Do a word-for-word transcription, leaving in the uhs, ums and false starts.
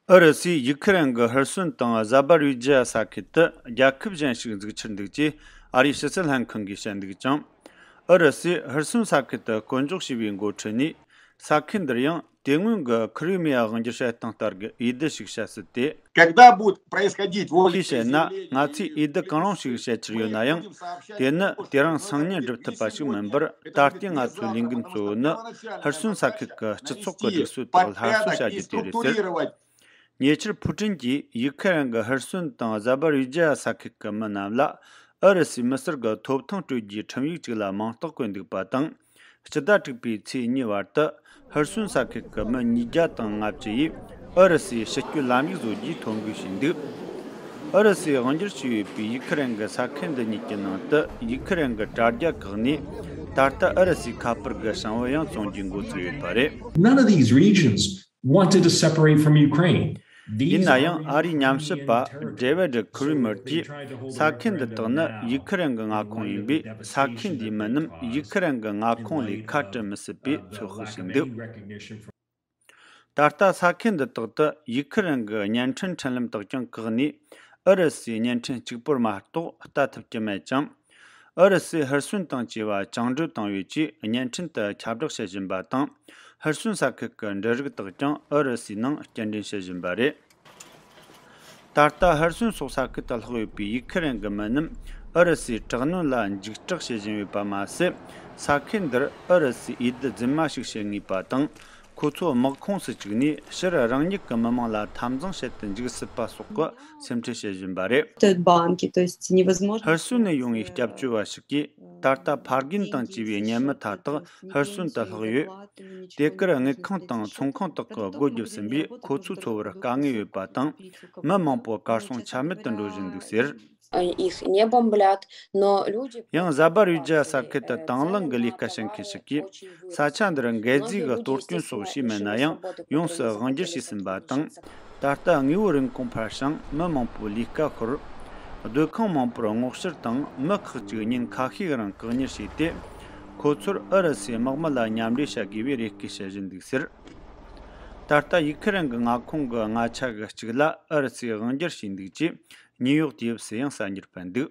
ཨུ་རུ་སུས་ཡུ་ཁི་རན་གྱི་ཧུར་སུན་དང་ཟ་པ་རུ་ཇི་ཡ་ས་ཁུལ་དུ་རྒྱལ་ཁབ་གཞན་ཞིག་འཛུགས་འཆར་འདུག་ཅེས་ཨ་རིའི་ཕྱི་སྲིད་ལྷན་ཁང་གིས་བཤད་འདུག་ཅིང་། ཨུ་རུ་སུས་ཧུར་སུན་ས་ཁུལ་དུ་བསྐོ་འཇོག་བྱས་པའི་འགོ་ཁྲིད་ནས། ས་ཁུལ་འདིར་ཡང་དེ་སྔོན་གྱི་ཁི་རི་མི་ཡ་དབང་སྒྱུར་བྱེད་སྟངས་ལྟར་གྱི་འོས་བསྡུ་ཞིག་བྱ་སྲིད་དེ། Когда будет происходить волеизъявление, ཁོས་བཤད་ན། ང་ཚོས་འོས་བསྡུ་གང་རུང་ཞིག་བྱེད་ཆེད་ཡོད་ན་ཡང་། དེ་ནི་དེ་རིང་སང་ཉིན་སྒྲུབ་ཐུབ་པ་ཞིག་མིན་པར། ད་ལྟའི་ང་ཚོའི་ལས་འགན་གཙོ་བོ་ནི་ཧུར་སུན་ས་ཁུལ་གྱི་སྤྱི་ཚོགས་ཀྱི་སྒྲིག་སྲོལ་དག་སླར་གསོ་བྱ་རྒྱུ་དེ་རེད་ཟེར། ཉེ་ཆར་ཕུ་ཀྲིན་གྱིས་ཡུ་ཁི་རན་གྱི་ཧུར་སུན་དང་ཟ་པ་རུ་ཇི་ཡ་ས་ཁུལ་གྱི་མི་རྣམས་ལ་ཨུ་རུ་སུའི་མི་སེར་གྱི་ཐོབ་ཐང་སྤྲོད་རྒྱུའི་ཁྲིམས་ཡིག་ཅིག་ལ་མིང་རྟགས་བཀོད་འདུག་པ་དང་། སྤྱི་ཟླ་དྲུག་པའི་ཚེས་གཉིས་བར་དུ་ཧུར་སུན་ས་ཁུལ་གྱི་མི་ཉིས་བརྒྱ་དང་ལྔ་བཅུ་ཡིས་ཨུ་རུ་སུའི་ཕྱི་སྐྱོད་ལམ་ཡིག་བཟོ་རྒྱུའི་ཐོ་འགོད་བྱས་འདུག་ཨུ་རུ་སུས་དབང་སྒྱུར་བྱས་ཡོད་པའི་ཡུ་ཁི་རན་གྱི་ས་ཁུལ་འདི་གཉིས་ཀྱི་ནང་དུ་ཡུ་ཁི་རན་གྱི་དྲ་རྒྱ་བཀག་ནས། ད་ལྟ་ཨུ་རུ་སུའི་ཁ་པར་གྱི་བྱང་བུ་ཡང་བཙོང་རྒྱུའི་འགོ་བཙུགས་ཡོད་པ་རེད། None of these regions wanted to separate from Ukraine. ཡིན་ན་ཡང་ཨ་རིའི་ཉམས་ཞིབ་པ་David Kramer གྱིས། ས་ཁུལ་འདི་དག་ནི་ཡུ་ཁི་རན་གྱི་མངའ་ཁོངས་ཡིན་པས། ས་ཁུལ་འདིའི་མི་རྣམས་ཡུ་ཁི་རན་གྱི་མངའ་ཁོངས་ལས་ཁ་བྲལ་མི་སྲིད་པའི་ཚོད་དཔག་བྱས་འདུག་ད་ལྟ་ས་ཁུལ་འདི་དག་ཏུ་ཡུ་ཁི་རན་གྱི་བརྙན་འཕྲིན་འཕྲིན་ལམ་དག་ཀྱང་བཀག་ནས། ཨུ་རུ་སུའི་བརྙན་འཕྲིན་གཅིག་པུར་མ་གཏོགས་ལྟ་ཐུབ་ཀྱི་མེད་ཅིང་། ཨུ་རུ་སུས་ཧུར་སུན་དང་བཅས་པ་བཅིངས་འགྲོལ་བཏང་ཡོད་ཅེས་བརྙན་འཕྲིན་དུ་ཁྱབ་བསྒྲགས་བྱེད་བཞིན་པ་དང་། ཧུར་སུན་ས་ཁུལ་གྱི་འབྲུ་རིགས་དག་ཀྱང་ཨུ་རུ་སུའི་ནང་སྐྱེལ་འདྲེན་བྱེད་བཞིན་པ་རེད། ད་ལྟ་ཧུར་སུན་སོགས་ས་ཁུལ་དུ་ལྷག་ཡོད་པའི་ཡུ་ཁི་རན་གྱི་མི་རྣམས་ཨུ་རུ་སུའི་དྲག་གནོན་ལ་འཇིགས་སྐྲག་བྱེད་བཞིན་ཡོད་པ་མ་ཟད། ས་ཁུལ་འདིར་ཨུ་རུ་སུས་འོས་བསྡུ་རྫུན་མ་ཞིག་བྱེད་ངེས་པ་དང་། ཁོ་ཚོ་དམག་ཁོངས་སུ་བཅུག་ནས་ཕྱིར་རང་ཉིད་ཀྱི་མི་མང་ལ་འཐབ་འཛིང་བྱེད་དུ་འཇུག་སྲིད་པ་སོགས་ཀྱི་སེམས་ཁྲལ་བྱེད་བཞིན་པ་རེད། Банки, то есть невозможно. ཧུར་སུན་ནས་ཡོང་བའི་སྐྱབས་བཅོལ་བ་ཞིག་གིས། ད་ལྟ་ཕ་རྒན་དང་བཅས་པའི་གཉེན་མི་མཐའ་དག་ཧུར་སུན་དུ་ལྷག་ཡོད། དེ་གར་དངུལ་ཁང་དང་ཚོང་ཁང་དག་གི་སྒོ་བརྒྱབ་ཟིན་པས། ཁོ་ཚོའི་འཚོ་བར་དཀའ་ངལ་ཡོད་པ་དང་། མི་མང་པོ་གར་སོང་ཆ་མེད་དུ་འགྲོ་བཞིན་འདུག་ཟེར། Их не бомблят, но люди. ཡང་ཟ་པ་རུ་ཇ་ས་ཁུལ་དུ་དང་བླངས་ཀྱི་ལས་ཀ་བྱེད་མཁན་ཞིག་གིས། ས་ཆ་འདིར་འགད་རྫས་ཀྱི་གཏོར་སྐྱོན་སོགས་བྱས་མེད་ན་ཡང་། ཡོངས་སུ་དབང་སྒྱུར་བྱས་ཟིན་པ་དང་། ད་ལྟ་དངོས་པོ་རིན་གོང་འཕར་ཞིང་མི་མང་པོའི་ལས་ཀ་ཤོར། སྡོད་ཁང་མང་པོར་སྔོག་བཤེར་དང་མི་ཁག་ཅིག་ཉིན་ཁ་ཤས་རིང་བཀག་ཉར་བྱས་ཏེ། ཁོ་ཚོར་ཨུ་རུ་སུའི་དམག་མི་ལ་མཉམ་འབྲེལ་བྱ་དགོས་པའི་རེ་སྐུལ་བྱེད་བཞིན་འདུག་ཟེར། ད་ལྟ་ཡུ་ཁི་རན་གྱི་མངའ་ཁོངས་ཀྱི་མངའ་ཆ་གི་གཅིག་ལ་ཨུ་རུ་སུས་དབང་སྒྱུར་བྱས་འདུག་ཅེས་ནིའུ་ཡོག་ཏེ་ཡིབ་སི་ཡང་གསར་འགྱུར་སྤེལ་འདུག